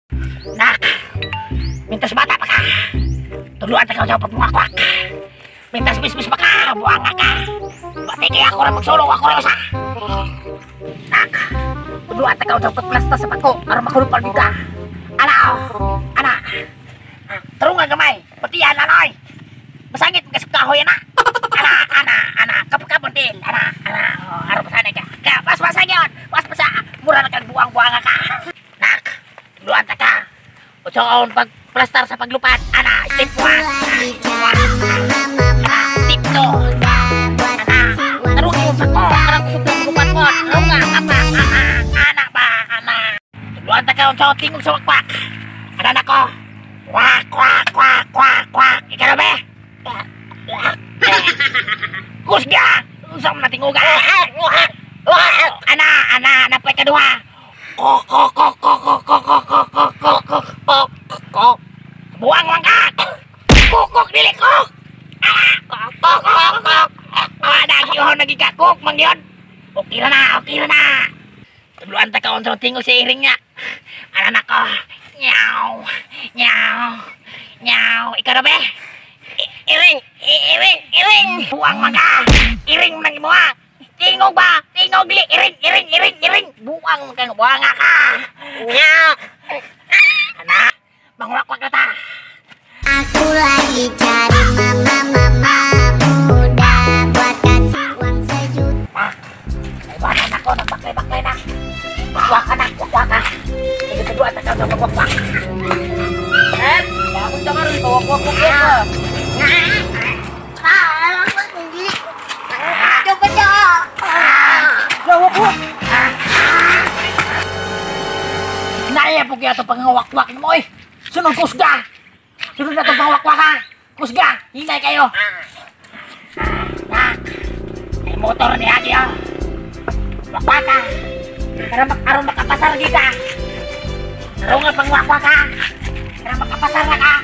Nak! Mintas bata pa ka! Tuluan ta ka sa pagmuwakwak! Mintas bisbis pa ka! Buanga ka! Bati kaya ako rin magsulong, ako rin usa! Nak! Tuluan ta ka sa pagplasta sa pako aron makulupal ka! Ana! Ana! Tarunga gamay! Pati yan, anoy! Masangit mga sa kahoy, ana! Ana! Ana! Ana! Kapakabon din! Ana! Ana! Aron pasanay ka! Kaya pas pasang yun! Pas pasa! Mura na kang buang-buanga ka! Nak! Tuluan ta ka! Utsoon pag plastar sa paglupat. Ana, step 1. Ana, step 2. Ana, tarong yung sako. Karang kusog ng lupat mo. Tarong nga, apa, ana, ana ba, ana. Tuluan ta ka utsoon tingog sa wakwak. Ana na ko. Wak, wak, wak, wak, wak. Ikaw na ba? Kusga! Usam na tinguga. Ana, ana, napay kaduha. Kok, kok, kok, kok, kok, kok, kok, kok, kok, kok, kok, kok. Buang lang ka! Kok, kok, dili, kok! Kok, kok, kok, kok! Nagyohon, nagigakok, mangyon! Okay na na, okay na na! Tuluan ta kaon sa tingog sa iring niya. Ana na ko. Nyaw, nyaw, nyaw. Ikaw na be? Iring, iring, iring! Buang man ka! Iring man mo ha! Tingog ba? Tingog dili! Iring, iring, iring, iring! Buang ka, buang ka! Nyaw! Anak! Mangwakwak na ta! Aku lagi cari mama-mama muda buat kasih uang sejuta. Mak! Iwanan ako, nagbaklay-baklay na! Wakwak ka na, wakwak ka! Tigil-tiduan na ka sa magwakwak! Eh, bakit ka rin? Pawakwak-wakwak ka! Naya po kaya itong pangawakwak mo eh! Sunod kusga! Sunod na itong pangawakwak ha! Kusga! Hintay kayo! Nak! Ay motor ni Agi ah! Wakwak ka! Para aron makapasar kita! Aron nga pangwakwak ka! Para makapasar na ka!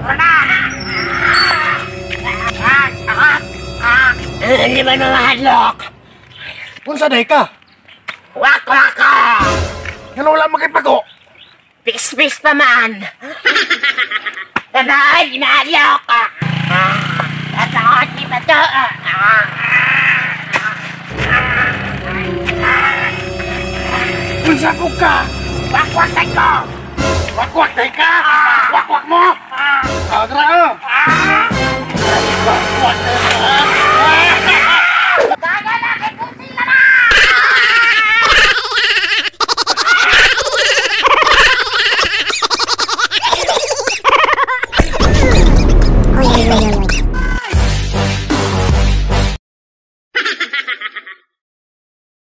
Tara na! Hindi ba na mahadlok? Unsa day ka? Wakwak ka! Ngano wala makipako? Pis-pis pa man! Tataan, mahadlok! Tataan, di ba to? Unsa po ka? Wakwak sa ko! Wakwak day ka? Wakwak mo? Agra ah! Wakwak day ka!